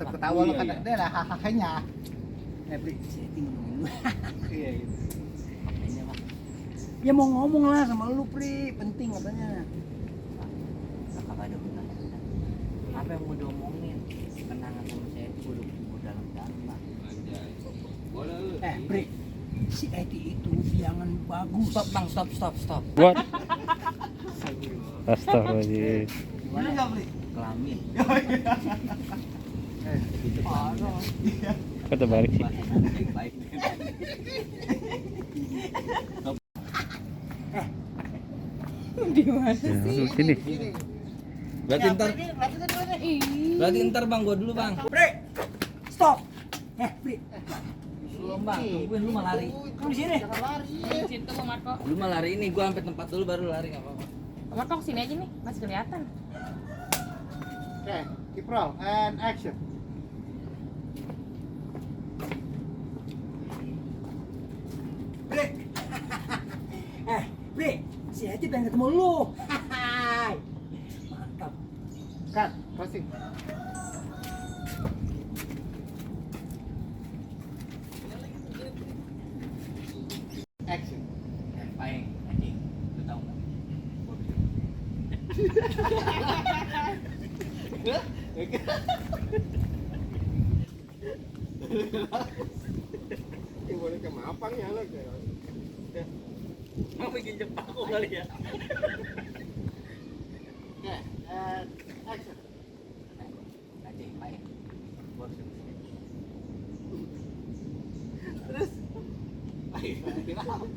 ketawa lo kan dia lah hahaha-nya. Bri, setting ngomongin lu. Iya gitu. Apanya, Bang? Ya mau ngomong lah sama lu, Pri. Penting katanya. Kakak ada benar. Apa yang mau diomongin? Kenangan sama saya itu udah dalam-dalam, Bang. Bri, si Eti itu biangan bagus. Stop, Bang, stop. What? Astagfirullahaladzim. Bener enggak, Bri? Kelamin. Itu parah. Iya. Kok terbalik sih? Baik. Di mana Ya, sih? sini. Berarti ntar Bang, gua dulu, Bang. Bri, stop. Bri, Belum, Bang. Tungguin lu mah lari. kamu di sini. Jangan lari. Di situ kok Marco. Lu mah lari ini, gua sampai tempat dulu baru lari enggak apa-apa. Marco kesini aja nih, masih kelihatan. Oke, keep roll and action. Bri. Bri, si Eti pengen ketemu lu. Mantap. Cut, closing. Action. Paling anjing. Lu tahu enggak? Gua bikin. Ini boleh ke mapang ya lo. Mau bikin Jepang kok kali ya. Oke, and action. Anjing, paling. Gua harus bikin. Terus. Paling.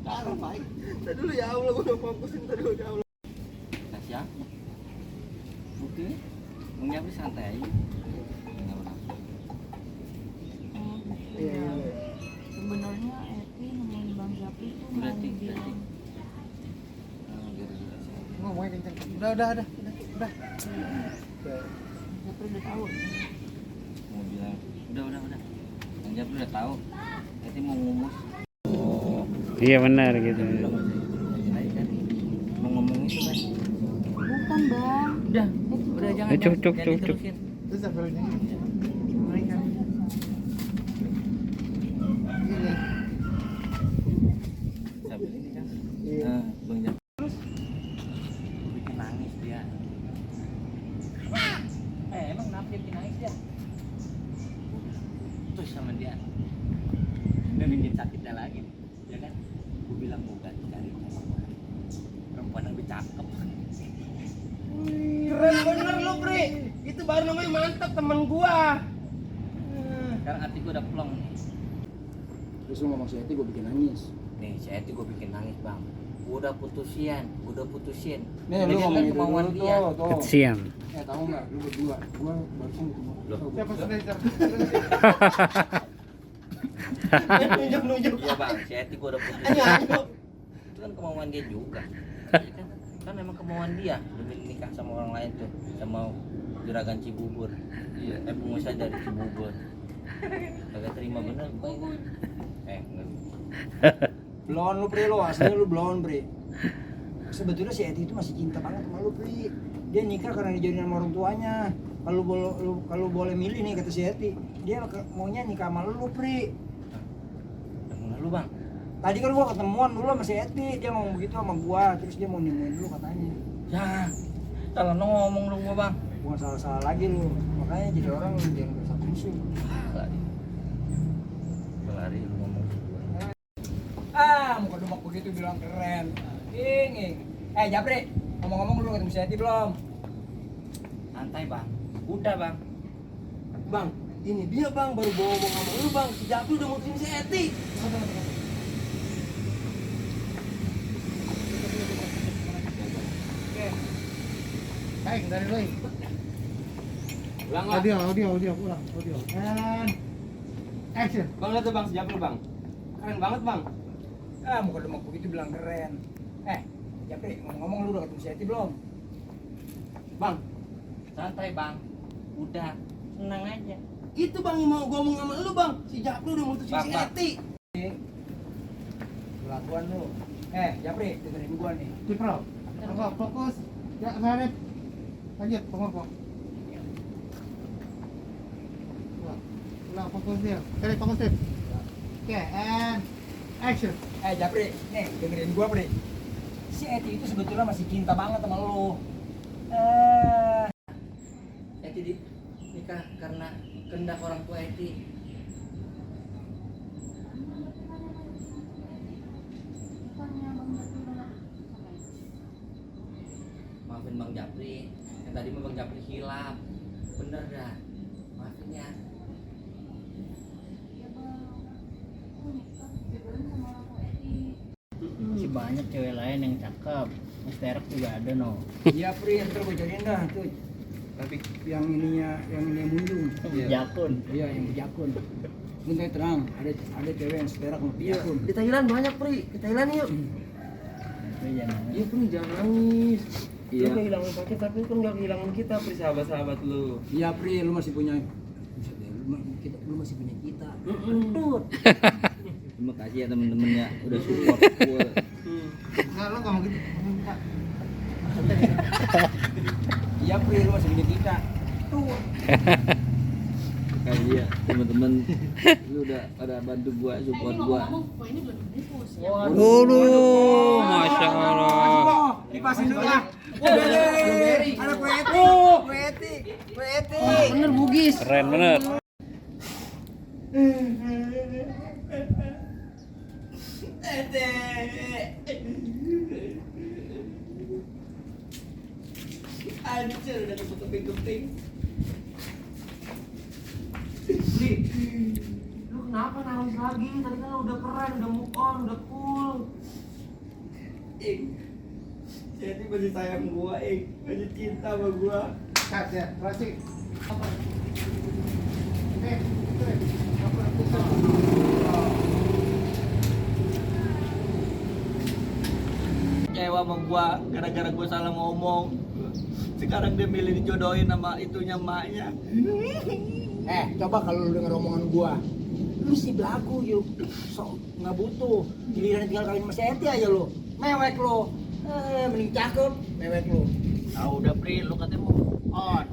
Parah, baik. Tadi dulu ya Allah, gua udah fokusin tadi dulu ya Allah. Nah, siapa? Bukti menyiapin santai aja. Enggak apa-apa. Iya. Sebenarnya Eti nemuin Bang Zapi itu mau Berarti bilang gara-gara saya. Ngomongnya kenceng. Udah. Udah. Zapi udah tahu. Mau bilang udah. Yang Jab udah tahu. Nanti mau ngumus. Iya benar gitu. Udah nggak usah ikut kan. Mau ngomong itu kan. Bukan Bang. Udah jangan. Eh, cuk. diterusin. Terus apa lagi? Mereka. Ini. Sambil ini kan. Iya. Nah, Bang Jab. Bikin nangis dia. Emang kenapa dia bikin nangis dia? Terus sama dia. Dia bikin sakitnya lagi, ya kan? Gue bilang bukan cari perempuan yang lebih cakep. Keren bener lu, Pri. Itu baru namanya mantap temen gua. Sekarang hati gue udah plong. Terus lu ngomong si Eti gue bikin nangis. Nih, si Eti gue bikin nangis, Bang. Udah putusin. Nih Ini lu kan ngomong itu kemauan dulu dia. tuh. Kesian. Tahu nggak? Lu berdua, gua barusan ketemu. Loh. Siapa sudah nunjuk. Iya, Bang. Si Eti gue udah putusin. Itu kan kemauan dia juga. Kan memang kemauan dia demi nikah sama orang lain tuh, sama juragan Cibubur. Iya. Pengusaha dari Cibubur. Kagak terima bener gue. Enggak. Blon lu, Pri, lu aslinya lu blon, Pri. Sebetulnya si Eti itu masih cinta banget sama lu, Pri. Dia nikah karena dijodohin sama orang tuanya. Kalau boleh milih nih kata si Eti, dia maunya nikah sama lu, Pri. Yang lu, Bang. Tadi kan gua ketemuan dulu sama si Eti, dia ngomong begitu sama gua, terus dia mau nemuin lu katanya. Ya, salah ngomong lu gua, Bang. Gua nggak salah-salah lagi lu, makanya jadi orang lu jangan bersatu musuh. Lari. Lari lu ngomong gitu. Muka demak begitu bilang keren. Inging. Japri, ngomong-ngomong lu ketemu si Eti belum? Santai, Bang. Udah, Bang. Bang, ini dia Bang, baru bawa sama lu Bang. Si Japi udah mutusin si Eti. Oke. Baik, dari lu. Ulang lah. Audio, pulang. Audio. And action. Bang, lihat tuh, Bang, sejak lu, Bang. Keren banget, Bang. Muka demak begitu bilang keren. Japri, ngomong-ngomong lu udah ketemu si Eti belum? Bang. Santai, Bang. Udah. Tenang aja. Itu Bang yang mau ngomong sama lu Bang. Si Japi udah mutusin Bang, si Bang. Eti. Kelakuan lu. Japri, dengerin gua nih. Cipro. Fokus. Ya, Sarip. Lanjut, pengokok. Nah, fokus dia. Oke, fokus dia. Oke, and action. Japri, nih dengerin gua Pri. Si Eti itu sebetulnya masih cinta banget sama lo. Eti nikah karena kehendak orang tua Eti. Bukannya Bang Japri udah sama Eci? Maafin Bang Japri, yang tadi mah Bang Japri hilap. Bener dah, maafin ya. Ya Bang, aku nikah dijodohin sama orang tua Eci. Masih banyak cewek lain yang cakep. Mas Terek juga ada no. Iya Pri, ntar gua jadiin dah tuh. Tapi yang ininya mundung. Jakun. Iya, yang jakun. Bentar terang, ada cewek yang seterak sama piakun. Di Thailand banyak, Pri. Ke Thailand yuk. Itu jangan. Iya, Pri, jangan nangis. Iya. Lu kehilangan paket, tapi lu kan gak kehilangan kita, Pri, sahabat-sahabat lu. Iya Pri, lu masih punya lu masih punya kita. Betul. Terima kasih ya temen-temen ya, udah support gue. Nah, lo ngomong gitu. Iya Pri, lu masih punya kita. Kasih ya temen-temen, lu udah pada bantu gua, support gua. Kok ini belum dibungkus ya? Waduh, masya Allah. Dipasin dulu lah. Ada kue Eti. Bener Bugis. Keren bener. Anjir, udah ketemu keping-keping. Lu kenapa nangis lagi? Tadi kan lu udah keren, udah move on, udah cool. Jadi masih sayang gua, masih cinta sama gua. Cut ya, klasik. Oke, Kecewa sama gua gara-gara gua salah ngomong. Sekarang dia milih dijodohin sama itunya emaknya. Coba kalau lu denger omongan gua. Lu si belagu yuk. So, nggak butuh. Giliran tinggal kawin sama si Eti aja lu. Mewek lu. Mending cakep, mewek lu. Ah udah Pri, lu katanya mau on.